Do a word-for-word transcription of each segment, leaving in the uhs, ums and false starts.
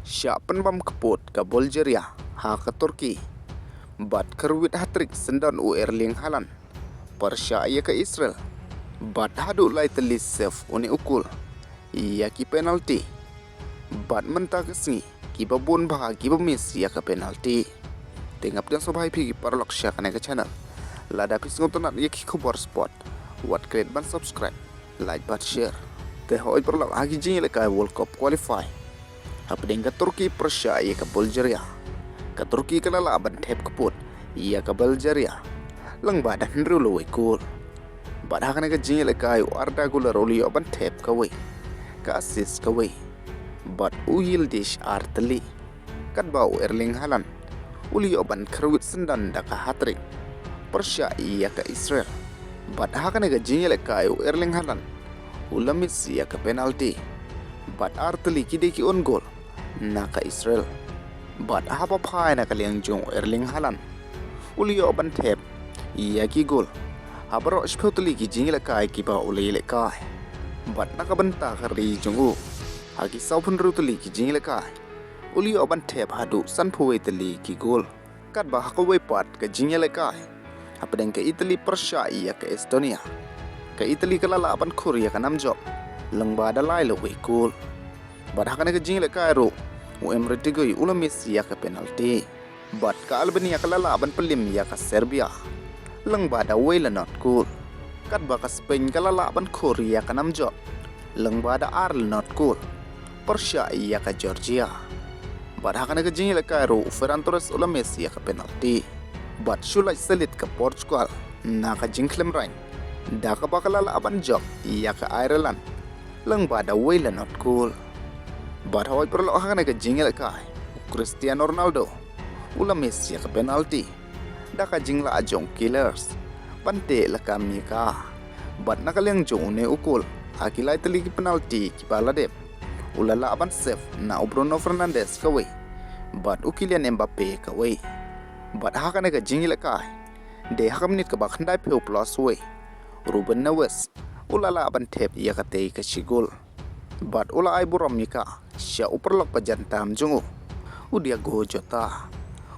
Shah pynbam kput ka Bulgaria ha ka Turkey. Bad kyrwit hat-trick syndon u Erling Haaland pyrshah ïa ka Israel. Bad haduh lai tylli save une u goal ïa ki penalty. Bad mynta ka sngi kiba bun bha kiba miss ïa ka penalty. Te nga pdiang sngewbha ïa phi ki paralok sha kane ka channel. Lada phi sngewtynnat ïa ki khubor sport, wat klet ban subscribe, like bad share. Te hooid paralok, ha ki jingïalehkai World Cup qualify hapdeng ka Turkey pyrshah ïa ka Bulgaria, ka Turkey ka la lah ban thep kput ïa ka Bulgaria lyngba da hynriew lawei goal. Bad ha kane ka jingïalehkai u Arda Güler u la ïoh ban thep kawei, ka assist kawei, bad u Yildiz ar tylli. Katba u Erling Haaland u la ïoh ban kyrwit syndon da ka hat-trick pyrshah ïa ka Israel. Bad ha kane ka jingïalehkai u Erling Haaland u la miss ïa ka penalty. Bad ar tylli ki dei ki own goal na ka Israel. Bad haba phai na ka liang jong u Erling Haaland u la ïoh ban thep ïa ki goal ha baroh shiphew tylli ki jingïalehkai kiba u la ïalehkai. Bad na ka bynta ka ri jong u, ha ki sawphew hynriew tylli ki jingïalehkai u la ïoh ban thep haduh sanphew wei tylli ki goal. Katba ha kawei pat ka jingïalehkai hapdeng ka Italy pyrshah ïa ka Estonia, ka Italy ka la lah ban khur ïa ka nam jop lyngba da lai lawei goal. Bad ha kane ka jingïalehkai ruh u Emre Gueye u la miss ïa ka penalty. Bad ka Albania ka la lah ban pynlip ïa ka Serbia lyngba da wei la not goal. Katba ka Spain ka la lah ban khur ïa ka nam jop lyngba da ar la not goal pyrshah ïa ka Georgia. Bad ha kane ka jingïalehkai ruh u Ferran Torres u la miss ïa ka penalty. Bad shu lait slit ka Portugal na ka jingkhlem rang da kaba ka la lah ban jop ïa ka Ireland lyngba da wei la not goal. Bad hooid paralok, ha kane ka jingïalehkai u Cristiano Ronaldo u la miss ïa ka penalty da ka jinglah jong u Killers ban teh lakam ïa ka. Bad na ka liang jong une u goal, ha ki lai tylli ki penalty kiba la dep, u la lah ban save na u Bruno Fernandes kawei bad u Kylian Mbappe kawei. Bad ha kane ka jingïalehkai, dei ha ka minit kaba khyndaiphew plus wei, Ruben Neves u la lah ban thep ïa katei ka shi goal. Bad u la ai burom ïa ka sha u paralok ba jan tam jong u, u Diogo Jota,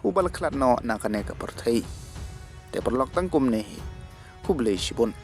uba la khlad noh na kane ka pyrthei. Te paralok, tang kumne hi. Khublei shibun.